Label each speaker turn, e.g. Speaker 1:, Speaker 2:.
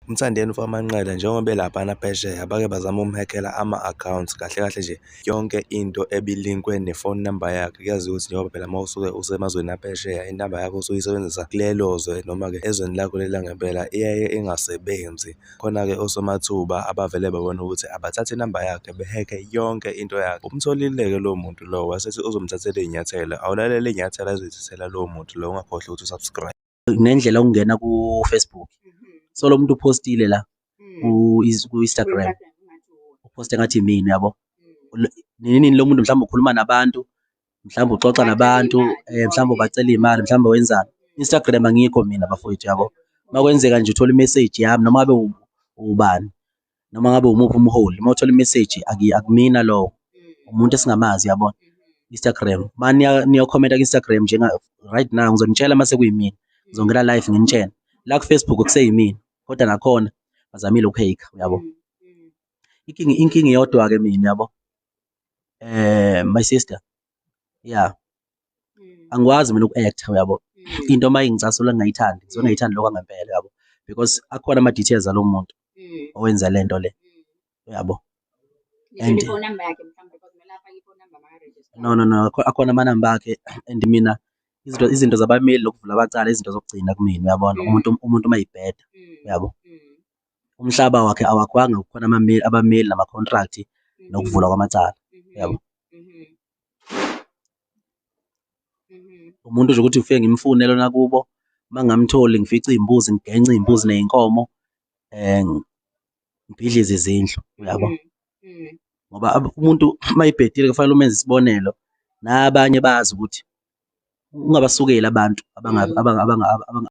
Speaker 1: UMthandeni uMfowakaManqele njengoba elaphana phesheya bake bazama ukumhekhela ama-accounts kahle kahle nje yonke into ebilinkwe ne-phone number yakhe. Kuyaziwa ukuthi njengoba phela uma usuke usemazweni aphesheya inamba yakho usuke uyisebenzisa kulelo zwe noma-ke ezweni lakho leli langempela iyaye ingasebenzi. Khona-ke osomathuba abavele babona ukuthi abathathe inamba yakhe behekhe yonke into yakhe. Umtholile-ke lowo muntu lowo wasethi uzomthathela iy'nyathelo. Awulalele iy'nyathelo azoyithathela lowo muntu lowo, ungakhohlwa ukuthi u-subscribe.
Speaker 2: Nendlela yokungena ku-Facebook. So lo muntu uphostile la ku-Instagram, uphoste ngathi imina yabo. Nini nini lo muntu mhlawumbe ukhuluma nabantu, mhlawumbe uxoxa nabantu, mhlawumbe ubacela iy'mali, mhlawumbe wenzani. Instagram angikho mina bafowethu yabo. Uma kwenzeka nje uthola imeseji yami noma ngabe ubani, noma ngabe umuphi umholi, uma uthola imeseji akumina lowo, umuntu esingamazi yabona. Instagram, uma niyokhomenta ku-Instagram njenga right now ngizonitshela uma sekuyimina, ngizongena live nginitshele. La ku-Facebook kuseyimina, kodwa nakhona bazamile uku-hack-a uyabo. Inkinga inkinga iyodwa-ke mina yabo, my sister, ya, angikwazi mina uku-act-a uyabo. Into uma ingicasula ngingayithandi, ngisuke ngingayithandi lokho kwangempela uyabo, because akhona ama-details alo muntu owenza lento le, uyabo. And no no no, akhona amanamba akhe and mina izinto zabameli nokuvula amacala izinto zokugcina kumina uyabona, umuntu uma eyibheda uyabo. Umhlaba wakhe awakhiwanga kukhona abameli nama-contract nokuvulwa kwamacala uyabo. Umuntu nje ukuthi ngifike ngimfune lona kubo, uma ngingamtholi ngifice iy'mbuzi ngigence iy'mbuzi ney'nkomo ngibhidlize izindlu uyabo. Ngoba umuntu uma ebhedile kufanele umenze isibonelo, nabanye bazi ukuthi ungabasukeli abantu.